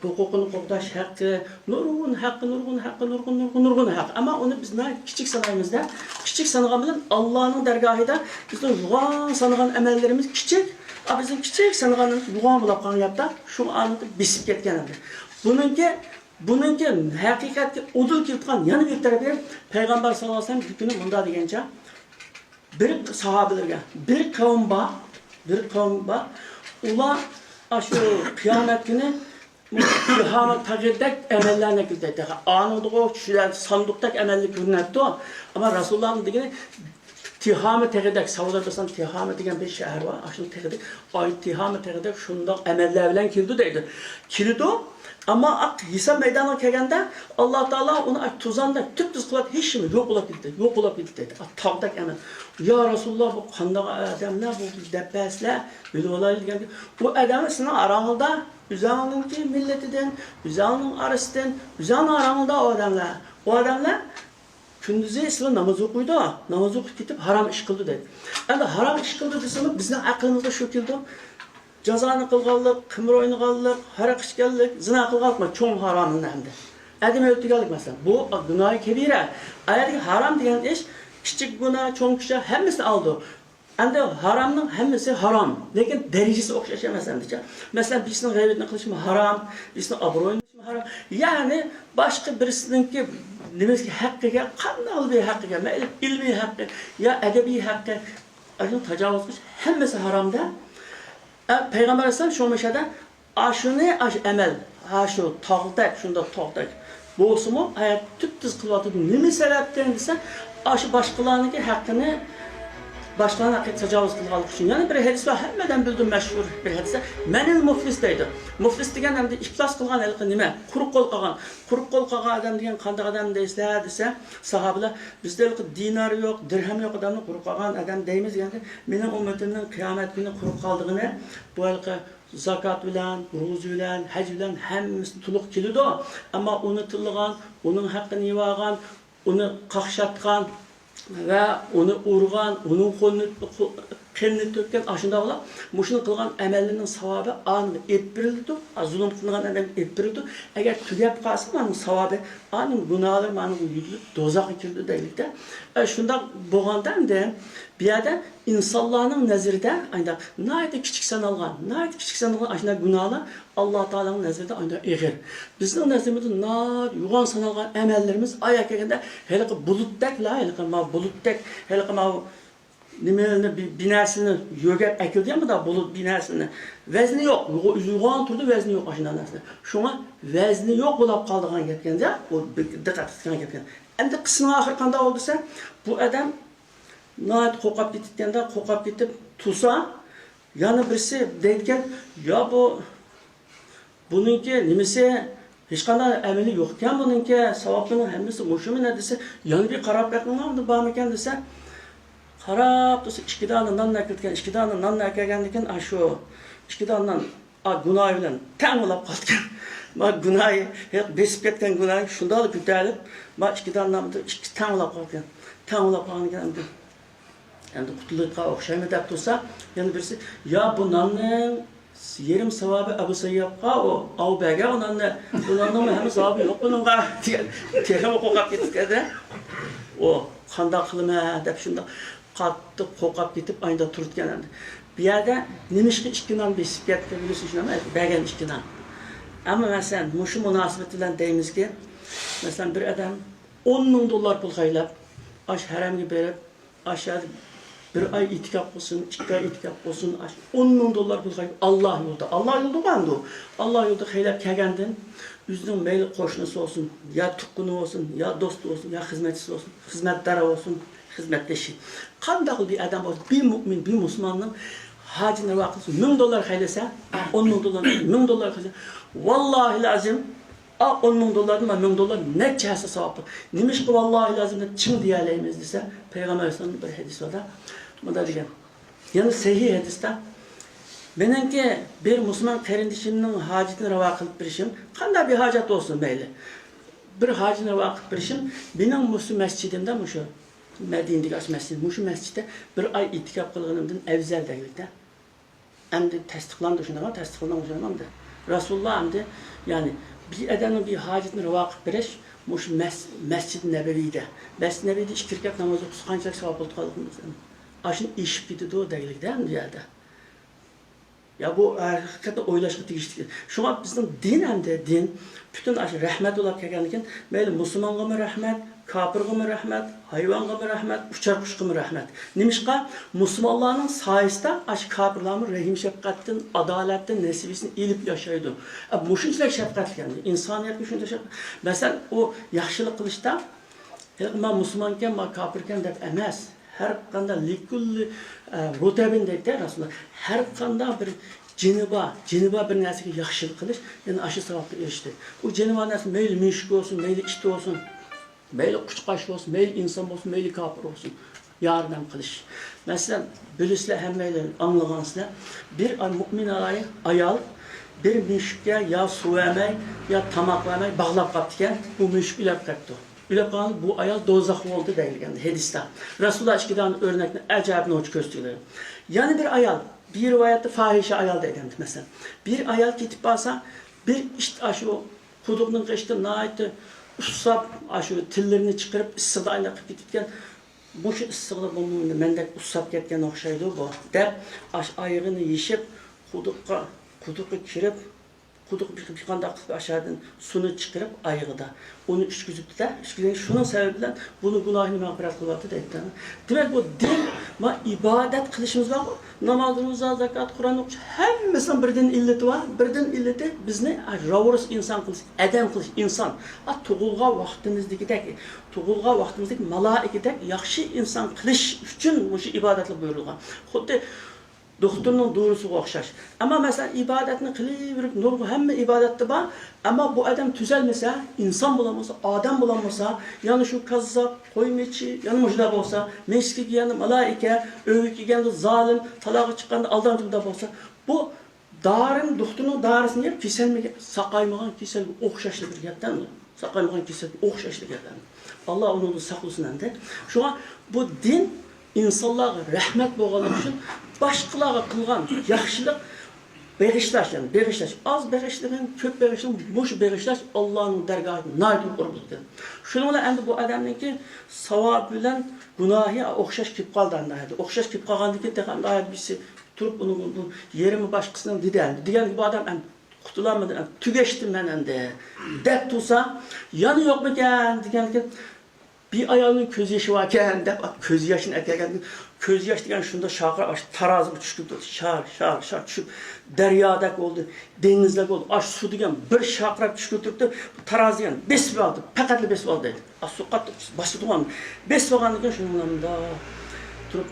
ھوقۇقىنى قوغداش ھەققى، نۇرغۇن ھەققى، نۇرغۇن ھەققى، نۇرغۇن، نۇرغۇن، نۇرغۇن ھەققى. ئەمما ئۇنى بىز ناھايىتى كىچىك سانايمىزدە، كىچىك سانىغان بىلەن ئاللانىڭ دەرگاھىدا بىزنىڭ يوغان سانىغان ئەمەللىرىمىز كىچىك، ئا، بىزنىڭ كىچىك سانىغانلىرىمىز يوغان بولۇپ قالغان گەپتە، شۇ ئانىدا بېسىپ كەتكەن ئەمدى. بۇنىڭكى، بۇنىڭكى ھەقىقەتكە ئۇدۇل كېلىدىغان يەنە بىر تەرىپى، پەيغەمبەر ساللاللاھۇ ئەلەيھى ۋەسەللەم بىر كۈنى مۇنداق دېگەنچە، بىر ساھابىلەرگە، بىر قەۋم بار، بىر قەۋم بار، ئۇلار ئاشۇ قىيامەت كۈنى تىھامە تېغىدەك ئەمەللەرنى كۆرسەتتى. ئانىڭدىغۇ چۈشلەر ساندۇقتەك ئەمەللەر كۆرۈنەتتۇ. ئەمما رەسۇلۇللانىڭ دېگىنى تىھامە تېغىدەك، سەئۇدىدا بىلسەڭ تىھامە دېگەن بىر شەھەر بار، ئاشۇ تېغىدەك، ئاي تىھامە تېغىدەك شۇنداق ئەمەللەر بىلەن كېلىدۇ دەيدۇ. كېلىدۇ، ئەمما ھېساب مەيدانىغا كەلگەندە ئاللا تائالا ئۇنى توزاندەك تۈپتۈز قىلىپ ھېچنېمە يوق بولۇپ كېتىدۇ، يوق بولۇپ كېتىدۇ دەيدۇ. تاغدەك ئەمەل. يا رەسۇلۇللا، بۇ قانداق ئادەملەر بۇ دەپ بەرسىلە، بىلىۋالايلى دېگەندە، ئۇ ئادەم سېنىڭ ئاراڭدا ئۆزۈڭنىڭكى مىللىتىدىن، ئۆزۈڭنىڭ ئارىسىدىن، ئۆزۈڭنىڭ ئاراڭدا ئۇ ئادەملەر. ئۇ ئادەملەر كۈندۈزى سىلەر ناماز ئوقۇيدۇ، ناماز ئوقۇپ كېتىپ ھارام ئىش قىلىدۇ دەيدۇ. ئەمدى ھارام ئىش قىلىدۇ دېسىمۇ بىزنىڭ ئەقلىمىزگە شۇ كېلىدۇ. جازانى قىلغانلىق، قىمار ئوينىغانلىق، ھاراق ئىچكەنلىك، زىنا قىلغانلىق، چوڭ ھارامنى ئەمدى. ئادەم ئۆلتۈرگەنلىك مەسىلەن. بۇ گۇناھى كەبىرە. ئايەتتىكى ھارام دېگەن ئىش كىچىك گۇناھ، چوڭ كىچىك ھەممىسىنى ئالىدۇ. ئەمدى ھارامنىڭ ھەممىسى ھارام، لېكىن دەرىجىسى ئوخشاش ئەمەس ئەمدىچە. مەسىلەن، بىرسىنىڭ غەيۋىتىنى قىلىشمۇ ھارام، بىرسىنىڭ ئابرۇيىنى قىلىشمۇ ھارام. يەنى باشقا بىرسىنىڭكى نېمىسىگە، ھەققىگە، قانداق بىر ھەققىگە، مەيلى ئىلمىي ھەققى يا ئەدەبىي ھەققى، ئاشۇنى تاجاۋۇز قىلىش ھەممىسى ھارامدا. ئە، پەيغەمبەر ئەلەيھىسسالام شۇ مۇشۇ يەردە ئاشۇنى، ئاشۇ ئەمەل، ھا شۇ تاغدەك، شۇنداق تاغدەك بولسىمۇ، ھايات تۈپتۈز قىلىۋاتىدۇ. نېمە سەۋەبتىن دېسە، ئاشۇ باشقىلارنىڭكى ھەققىنى، باشقىلارنىڭ ھەققىگە تاجاۋۇز قىلغانلىقى ئۈچۈن. يەنە بىر ھەدىس بار، ھەممە ئادەم بىلىدۇ، مەشھۇر بىر ھەدىس. مەنىل مۇفلىس دەيدۇ. مۇفلىس دېگەن ئەمدى ئىپلاس قىلغان ھېلىقى نېمە؟ قۇرۇق قول قالغان. قۇرۇق قول قالغان ئادەم دېگەن قانداق ئادەم دەيسىلەر دېسە، ساھابىلەر، بىزدە ھېلىقى دىنار يوق، دىرھەم يوق ئادەمنى قۇرۇق قالغان ئادەم دەيمىز دېگەندە، مېنىڭ ئۈممىتىمنىڭ قىيامەت كۈنى قۇرۇق قالىدىغىنى بۇ ھېلىقى زاكات بىلەن، روزا بىلەن، ھەج بىلەن ھەممىسى تولۇق كېلىدۇ. ئەمما ئۇنى تىللىغان، ئۇنىڭ ھەققىنى يېۋالغان، ئۇنى قاقشاتقان ۋە ئۇنى ئۇرغان، ئۇنىڭ قولىنى، قېنىنى تۆككەن، ئاشۇنداقلا مۇشۇنى قىلغان ئەمەللىرىنىڭ ساۋابى ئانىڭغا ئېلىپ بېرىلىدۇ. زۇلۇم قىلغان ئادەمگە ئېلىپ بېرىلىدۇ. ئەگەر تۈگەپ قالسا، مانا ساۋابى، ئانىڭ گۇناھلىرى مانا يۈزۈلۈپ دوزاخقا كىرىدۇ دەيلىكتە. ئە، شۇنداق بولغاندا ئەمدى بۇ يەردە ئىنسانلارنىڭ نەزىرىدە ئاينداق ناھايىتى كىچىك سانالغان، ناھايىتى كىچىك سانالغان ئاشۇنداق گۇناھلار ئاللا تائالانىڭ نەزىرىدە ئاينداق ئېغىر. بىزنىڭ نەزىرىمىزدە ناھايىتى يوغان سانالغان ئەمەللىرىمىز ئايەت كەلگەندە ھېلىقى بۇلۇتتەكلا، ھېلىقى ماۋۇ بۇلۇتتەك، ھېلىقى ماۋۇ نېمىلەرنى، بى-، بىنەسىنى يۆگەپ ئەكېلىدۇ يا مۇنداق بۇلۇت بىنەسىنى. ۋەزنى يوق، يوغان تۇرىدۇ، ۋەزنى يوق ئاشۇنداق نەرسە. شۇڭا ۋەزنى يوق بولاپ قالىدىغان گەپكەن، بۇ دىققەت قىلىدىغان گەپكەن. ئەمدى قىسسىنىڭ ئاخىرى قانداق بولدى دېسە، بۇ ئادەم ناھايىتى قورقۇپ كېتىپكەندە، قورقۇپ كېتىپ تۇرسا، يەنە بىرسى دەيدىكەن، يا بۇ، بۇنىڭكى نېمىسى، ھېچقانداق ئەمىلى يوقكەن بۇنىڭكى، ساۋابلىرىنىڭ ھەممىسى مۇشۇمۇ دېسە، يەنە بىر قاراپ بېقىڭلار، ئۇندا بارمىكەن دېسە، قاراپ تۇرسا، ئىككى دانە نان ئەكېلىپكەن، ئىككى دانە نان ئەكەلگەندىكىن، ئاشۇ ئىككى دانە نان، ئا، گۇناھى بىلەن تەڭ بولاپ قالىدىكەن. ما گۇناھى، ھېلىقى بېسىپ كەتكەن گۇناھى شۇنداقلا كۆتەرىلىپ، ما ئىككى دانە نان ئىككىسى تەڭ بولاپ قالىدىكەن. تەڭ بولاپ قالغاندىكىن ئەمدى ئەمدى قۇتۇلۇۋېتىدىغان ئوخشايمۇ دەپ تۇرسا، يەنە بىرسى، يا بۇ ناننىڭ يېرىم ساۋابى ئەبۇ سەييابقا، ئۇ ئاۋۇ بەرگەن ئۇ ناننى، بۇ ناننىڭمۇ ھەممە ساۋابى يوق بۇنىڭغا دېگەن، تېخىمۇ قورقۇپ كېتىپتىكەن. ئۇ قانداق قىلىمەن دەپ شۇنداق قاتتىق قورقۇپ كېتىپ ئايدا تۇرىدىكەن ئەمدى. بۇ يەردە نېمىشقا ئىككى نان بېسىپ كەتتى بىلىسىز شۇنى، بەرگەن ئىككى نان. ئەمما مەسىلەن، مۇشۇ مۇناسىۋەت بىلەن دەيمىزكى، مەسىلەن، بىر ئادەم ئون مىڭ دوللار پۇل خەجلەپ، ئاشۇ ھەرەمگە بېرىپ، ئاشۇ يەردە بىر ئاي ئېتىكاپ قىلسۇن، ئىككى ئاي ئېتىكاپ قىلسۇن، ئاشۇ ئون مىڭ دوللار پۇل خەجلەپ، ئاللا يولىدا، ئاللا يولىدا ئەمدى ئۇ. ئاللا يولىدا خەجلەپ كەلگەندىن، ئۆزىنىڭ مەيلى قوشنىسى بولسۇن، يا تۇغقىنى بولسۇن، يا دوستى بولسۇن، يا خىزمەتچىسى بولسۇن، خىزمەتدارى بولسۇن، خىزمەتدىشى. قانداقلا بىر ئادەم بولسۇن، بىر مۇئمىن، بىر مۇسۇلماننىڭ ھاجىتىنى رىۋا قىلسۇن، مىڭ دوللار خەجلىسە، ئون مىڭ دوللار، مىڭ دوللار خەجلىسە، ۋاللاھىل ئەزىم، ئا، ئون مىڭ دوللاردىن مانا مىڭ دوللار نەچچە ھەسسە ساۋاب بار. نېمىشقا ۋاللاھىل ئەزىم دەپ چىڭ دېيەلەيمىز دېسە، پەيغەمبەر ئەلەيھىسسالامنىڭ بىر ھەدىسى بار-دە، مۇنداق دېگەن. يەنە سەھىھ ھەدىستە، مېنىڭكى بىر مۇسۇلمان قېرىندىشىمنىڭ ھاجىتىنى راۋا قىلىپ بېرىشىم، قانداق بىر ھاجەت بولسۇن مەيلى، بىر ھاجىتىنى راۋا قىلىپ بېرىشىم، مېنىڭ مۇشۇ مەسچىتىمدە، مۇشۇ مەدىنىدىكى ئاشۇ مەسچىت، مۇشۇ مەسچىتتە بىر ئاي ئېتىكاپ قىلغىنىمدىن ئەۋزەل دەيلىكتە. ئەمدى تەستىقلاندى شۇنداقمۇ؟ تەستىقلىنىدۇ شۇنداقمۇ ئەمدى؟ رەسۇلۇللا ئەمدى، يەنى بىر ئادەمنىڭ بىر ھاجىتىنى راۋا قىلىپ بېرىش، مۇشۇ مەس-، مەسجىد نەبەۋىدە، مەسجىد نەبەۋىدە ئىككى رەكەت ناماز ئوقۇسا قانچىلىك ساۋاب بولىدىغانلىقىنى بىلسەم، ئاشۇنى ئېشىپ كېتىدۇ دەيلىكتە ئەمدى بۇ يەردە. يا بۇ ھەقىقەتەن ئويلاشقا تېگىشلىك. شۇڭا بىزنىڭ دىن ئەمدى، دىن پۈتۈن ئاشۇ رەھمەت بولاپ كەلگەندىكىن، مەيلى مۇسۇلمانغىمۇ رەھمەت، كاپىرغىمۇ رەھمەت، ھايۋانغىمۇ رەھمەت، ئۇچار قۇشقىمۇ رەھمەت. نېمىشقا؟ مۇسۇلمانلارنىڭ سايىسىدا ئاشۇ كاپىرلارمۇ رەھىم شەپقەتتىن، ئادالەتتىن نېسىۋىسىنى ئېلىپ ياشايدۇ. ئە، مۇشۇنچىلىك شەپقەتلىك ئەمدى. ئىنسانىيەتكە شۇنچە شەپ-، مەسىلەن، ئۇ ياخشىلىق قىلىشتا ھېلىقى مەن مۇسۇلمانكەن، مەن كاپىركەن دەپ ئەمەس. ھەر قانداق لىكۇللى، ئە، رۇتەبىن دەيدۇ رەسۇلۇللا. ھەر قانداق بىر جېنى بار، جېنى بار بىر نەرسىگە ياخشىلىق قىلىش، يەنە ئاشۇ ساۋابقا ئېرىشتى. ئۇ جېنى بار نەرسە مەيلى مۈشۈك بولسۇن، مەيلى ئىت بولسۇن، مەيلى قۇشقاچ بولسۇن، مەيلى ئىنسان بولسۇن، مەيلى كاپىر بولسۇن، ياردەم قىلىش. مەسىلەن، بىلىسىلەر، ھەممەيلەن ئاڭلىغانسىلەر، بىر ئاي مۇئمىن ئاي-، ئايال بىر مۈشۈككە يا سۇ بەرمەي، يا تاماق بەرمەي باغلاپ قاپتىكەن، بۇ مۈشۈك ئۆلۈپ قاپتۇ. ئۆلۈپ قالغان بۇ ئايال دوزاخ بولدى دەيدىكەن ھەدىستە. رەسۇلۇللا ئىككى دانە ئۆرنەكنى ئەجەب نوچى كۆرسىتىدۇ. يەنە بىر ئايال، بىر رىۋايەتتە فاھىشە ئايال دەيدۇ مەسىلەن. بىر ئايال كېتىپ بارسا، بىر ئىت ئاشۇ قۇدۇقنىڭ قېشىدا ناھايىتى ئۇسساپ، ئاشۇ تىللىرىنى چىقىرىپ، ئىسسىقتا ئايلىنىپ كېتىپتىكەن. مۇشۇ ئىسسىقلا بۇ مەندەك ئۇسساپ كەتكەن ئوخشايدۇ بۇ، دەپ، ئاش ئايىغىنى يېشىپ، قۇدۇققا، قۇدۇققا كىرىپ، قۇدۇق بىر، بىر قانداق قىلىپ ئاشۇ يەردىن سۇنى چىقىرىپ ئايىغىدا، ئۇنى ئۈشكۈزۈپتۇ-دە، ئۈشكۈزگەن شۇنىڭ سەۋەبى بىلەن بۇنىڭ گۇناھىنى مەغپىرەت قىلىۋاتىدۇ دەيدۇ. دېمەك، بۇ دىن، ما ئىبادەت قىلىشىمىز بارغۇ، ناماز، روزا، زاكات، قۇرئان ئوقۇش، ھەممىسىنىڭ بىردىن ئىللىتى بار. بىردىن ئىللىتى بىزنى، ھە، راۋۇرۇس ئىنسان قىلىش، ئادەم قىلىش، ئىنسان. ھە، تۇغۇلغان ۋاقتىمىزدىكىدەك، تۇغۇلغان ۋاقتىمىزدىكى مالائىكىدەك ياخشى ئىنسان قىلىش ئۈچۈن مۇشۇ ئىبادەتلەر بۇيرۇلغان. خۇددى دوختۇرنىڭ دورىسىغا ئوخشاش. ئەمما مەسىلەن، ئىبادەتنى قىلىۋېرىپ، نۇرغۇن ھەممە ئىبادەتتە بار. ئەمما بۇ ئادەم تۈزەلمىسە، ئىنسان بولالمىسا، ئادەم بولالمىسا، يەنە شۇ كاززاپ، قويمىچى، يەنە مۇشۇلار بولسا، مەسچىتكە كىرگەندە مالايىكە، ئۆيگە كىرگەندە زالىم، تالاغا چىققاندا ئالدامچى بولسا، بۇ دارىنى، دوختۇرنىڭ دارىسىنى يەپ، كېسەلمىگەن، ساقايمىغان كېسەلگە ئوخشاشلا بىر گەپتە. ساقايمىغان كېسەلگە ئوخشاشلا گەپ. ئاللا ئۇنىڭدىن ساقلىسۇن ئەمدى. شۇڭا بۇ دىن ئىنسانلارغا رەھمەت بولغانلىقى ئۈچۈن باشقىلارغا قىلغان ياخشىلىق بېغىشلاش، يەنى بېغىشلاش. ئاز بېغىشلىغىن، كۆپ بېغىشلىغىن، مۇشۇ بېغىشلاش ئاللانىڭ دەرگاھىدا ناھايىتى يۇقىرى بولىدۇ. شۇنىڭ بىلەن ئەمدى بۇ ئادەمنىڭكى ساۋابى بىلەن گۇناھى ئوخشاش كېلىپ قالدى ئەمدى. ئوخشاش كېلىپ قالغاندىن كېيىن تېخى ئەمدى ئايەت بىرسى تۇرۇپ، ئۇنىڭ بۇ يېرىمى باشقىسىنىڭ دېدى ئەمدى. دېگەن بۇ ئادەم ئەمدى قۇتۇلالمىدىم، تۈگەشتىم مەن ئەمدى، دەپ تۇرسا، يەنە يوقمىكەن دېگەندىكىن، بىر ئايالنىڭ كۆز يېشى باركەن دەپ، كۆز ياشىنى ئەكەلگەندىن، كۆز ياش دېگەن شۇنداق شارقىراپ، ئاشۇ تارازىغا چۈشۈپ كېتىپتۇ. شار، شار، شار چۈشۈپ، دەريادەك بولدى، دېڭىزدەك بولدى. ئاشۇ سۇ دېگەن بىر شارقىراپ چۈشۈپ كېتىپتۇ. تارازا دېگەن بېسىپ ئالدى، پەقەتلا بېسىپ ئالدى دەيدۇ. ئاشۇ سۇ قاتتىق باسىدىغان، بېسىپ ئالغاندىن كېيىن شۇنىڭ بىلەن مۇنداق تۇرۇپ،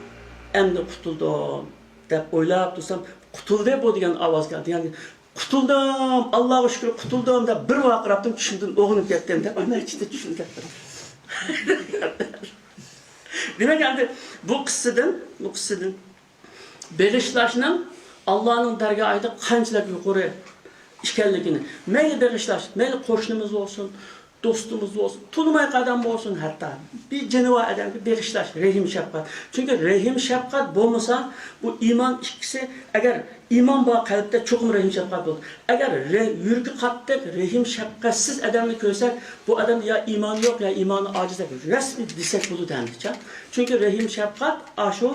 ئەمدى قۇتۇلدۇم دەپ ئويلاپ تۇرسام، قۇتۇلدى بۇ دېگەن ئاۋاز كەلدى. يەنى، قۇتۇلدۇم، ئاللاغا شۈكۈر، قۇتۇلدۇم دەپ بىر ۋارقىراپتىم، چۈشۈمدىن ئويغىنىپ كەتتىم دەپ، ئاندىن چىقتى چۈشۈمدىن. دېمەك، ئەمدى بۇ قىسسىدىن، بۇ قىسسىدىن بېغىشلاشنىڭ ئاللانىڭ دەرگاھىدا قانچىلىك يۇقىرى ئىكەنلىكىنى، مەيلى بېغىشلاش، مەيلى قوشنىمىز بولسۇن، دوستىمىز بولسۇن، تونۇمايدىغان ئادەم بولسۇن، ھەتتا بىر جېنى بار ئادەمگە بېغىشلاش، رەھىم-شەپقەت. چۈنكى رەھىم-شەپقەت بولمىسا، بۇ ئىمان ئىككىسى، ئەگەر ئىمان بار قەلبتە، چوقۇم رەھىم-شەپقەت بولىدۇ. ئەگەر رە-، يۈرىكى قاتتىق، رەھىم-شەپقەتسىز ئادەمنى كۆرسەك، بۇ ئادەمدە يا ئىمان يوق، يا ئىمانى ئاجىز دەپ رەسمىي دېسەك بولىدۇ ئەمدىچە. چۈنكى رەھىم-شەپقەت ئاشۇ،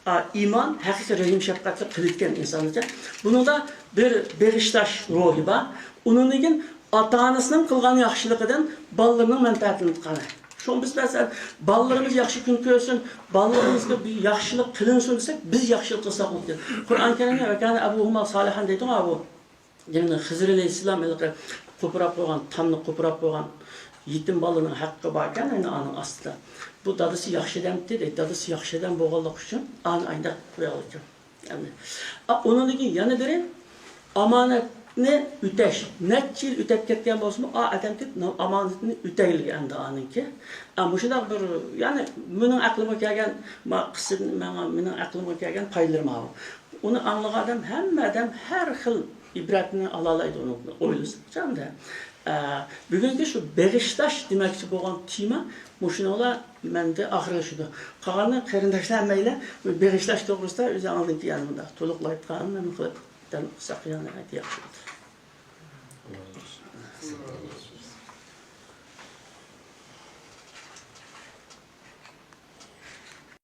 ئا، ئىمان، ھەقىقىي رەھىم-شەپقەتلىك قىلىدىكەن ئىنساننىچە. بۇنىڭدا بىر بېغىشلاش روھى بار. ئۇنىڭدىن كېيىن ئاتا-ئانىسىنىڭ قىلغان ياخشىلىقىدىن بالىلىرىنىڭ مەنپەئەتىنى قاراش. شۇڭا بىز مەسىلەن، بالىلىرىمىز ياخشى كۈن كۆرسۇن، بالىلىرىمىزغا بىر ياخشىلىق قىلىنسۇن دېسەك، بىز ياخشىلىق قىلساق بولىدىكەن. قۇرئان كەرىمدە، «ۋەكانە ئەبۇھۇما سالىھان» دەيدىغۇ بۇ. يەنى خىزىر ئەلەيھىسسالام ھېلىقى قوپۇراپ قويغان، تامنى قوپۇراپ قويغان يېتىم بالىنىڭ ھەققى باركەن، يەنى ئانىڭ ئاستىدا. بۇ دادىسى ياخشى ئادەمتى دەيدۇ، دادىسى ياخشى ئادەم بولغانلىقى ئۈچۈن ئانى ئاينداق قويغانىكەن. ئەمدى، ئا، ئۇنىڭدىن كېيىن يەنە بىرى، ئامانەتنى ئۆتەش. نەچچە يىل ئۆتەپ كەتكەن بولسىمۇ، ئا ئادەمكى ئامانىتىنى ئۆتەيلىگەن ئەمدى ئانىڭكى. ئا، مۇشۇنداق بىر، يەنى مېنىڭ ئەقلىمگە كەلگەن، ما، قىسسىدىن ماڭا، مېنىڭ ئەقلىمگە كەلگەن پايدىلىرى ماۋۇ. ئۇنى ئاڭلىغان ئادەم، ھەممە ئادەم ھەر خىل ئىبرەتنى ئالالايدۇ ئۇنىڭدىن ئويلىسا. ئە، بۈگۈنكى شۇ بېغىشلاش دېمەكچى بولغان تېما مۇشۇنىڭلا مەندە ئاخىرلىشىدۇ. قالغاننى قېرىنداشلار ھەممەيلەن بېغىشلاش توغرىسىدا ئۆزى ئاندىن كېيىن مۇنداق تولۇقلايدىغان نېمە قىلىپ دەم قىلساق يەنە ياخشى بولىدۇ.